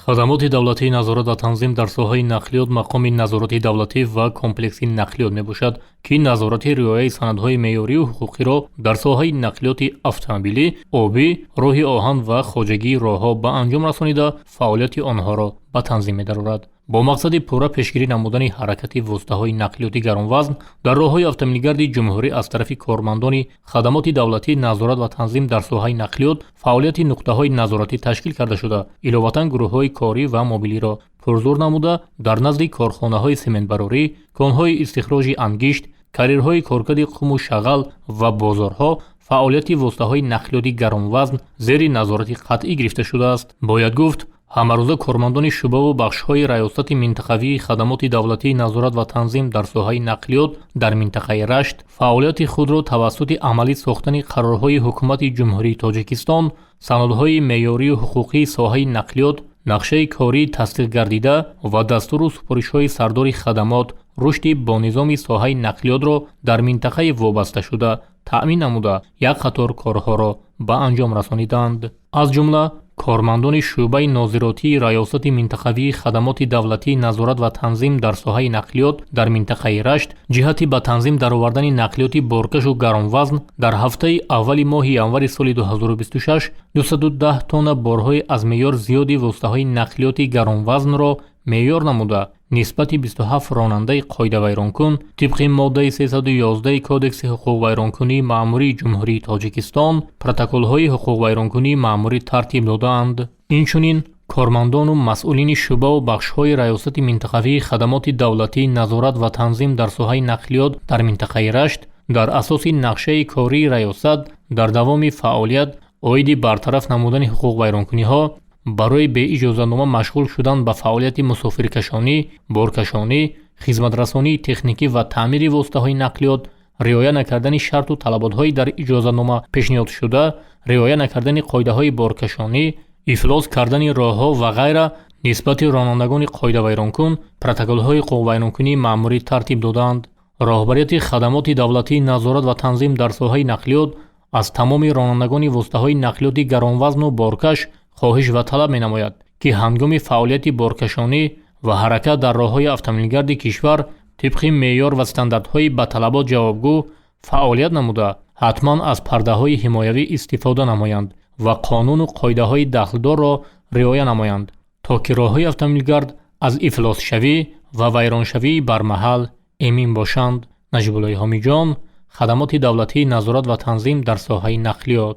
Хадамоти давлатии назорат ва танзим дар соҳаи нақлиёт мақоми назорати давлатӣ ва комплекси нақлиёт мебошад, ки назорати риояи санадҳои меъёрию ҳуқуқиро дар соҳаи нақлиёти автомобилӣ, обӣ, роҳи оҳан ва хоҷагии роҳҳо ба анҷом расонида, фаъолияти онҳоро ба танзим медарорад. Бо мақсади пурра пешгирӣ намудани ҳаракати воситаҳои нақлиёти гаронвазн дар роҳҳои автомобилгарди ҷумҳурӣ аз тарафи кормандони хадамоти давлатии назорат ва танзим дар соҳаи нақлиёт фаъолияти нуқтаҳои назоратӣ ташкил карда шуда, иловатан гурӯҳҳои корӣ ва мобилиро пурзур намуда, дар назди корхонаҳои сементбарорӣ, конҳои истихроҷи ангишт, карьерҳои коркарди қуму шағал ва бозорҳо фаъолияти воситаҳои нақлиёти гаронвазн зери назорати қатъӣ гирифта шудааст. Бояд гуфт, ҳамарӯза кормандони шӯъбаву бахшҳои Раёсати минтақавии хадамоти давлатии назорат ва танзим дар соҳаи нақлиёт дар минтақаи Рашт фаъолияти худро тавассути амалӣ сохтани қарорҳои Ҳукумати Ҷумҳурии Тоҷикистон, санадҳои меъёрию ҳуқуқии соҳаи нақлиёт, нақшаи кории тасдиқгардида ва дастуру супоришҳои сардори хадамот рушди бонизоми соҳаи нақлиётро дар минтақаи вобасташуда таъмин намуда, як қатор корҳоро ба анҷом расониданд. Аз ҷумла кормандони шӯъбаи нозиротии Раёсати минтақавии хадамоти давлатии назорат ва танзим дар соҳаи нақлиёт дар минтақаи Рашт ҷиҳати ба танзим даровардани нақлиёти боркашу гаронвазн дар ҳафтаи аввали моҳи январи соли 2026 210 тонна борҳои аз меъёр зиёди воситаҳои нақлиёти гаронвазнро меъёр намуда, нисбати 27 ронандаи қоидавайронкун тибқи моддаи 311 Кодекси ҳуқуқвайронкунии маъмурии Ҷумҳурии Тоҷикистон протоколҳои ҳуқуқвайронкунии маъмурӣ тартиб додаанд. Инчунин кормандону масъулини шӯъбаву бахшҳои Раёсати минтақавии хадамоти давлатии назорат ва танзим дар соҳаи нақлиёт дар минтақаи Рашт дар асоси нақшаи кории раёсат дар давоми фаъолият оиди бартараф намудани ҳуқуқвайронкуниҳо барои беиҷозатнома машғул шудан ба фаъолияти мусофиркашонӣ, боркашонӣ, хизматрасонии техникӣ ва таъмири воситаҳои нақлиёт, риоя накардани шарту талаботҳои дар иҷозатнома пешниҳодшуда, риоя накардани қоидаҳои боркашонӣ, ифлос кардани роҳҳо ва ғайра нисбати ронандагони қоидавайронкун протоколҳои ҳуқуқвайронкунии маъмурӣ тартиб додаанд. Роҳбарияти хадамоти давлатии назорат ва танзим дар соҳаи нақлиёт аз тамоми ронандагони воситаҳои нақлиёти гаронвазну боркаш хоҳиш ва талаб менамояд, ки ҳангоми фаъолияти боркашонӣ ва ҳаракат дар роҳҳои автомобилгарди кишвар тибқи меъёр ва стандартҳои ба талабот ҷавобгӯ фаъолият намуда, ҳатман аз пардаҳои ҳимоявӣ истифода намоянд ва қонуну қоидаҳои дахлдорро риоя намоянд, то ки роҳҳои автомобилгард аз ифлосшавӣ ва вайроншавии бармаҳал эмин бошанд. Наҷибуллои Ҳомиҷон, хадамоти давлатии назорат ва танзим дар соҳаи нақлиёт.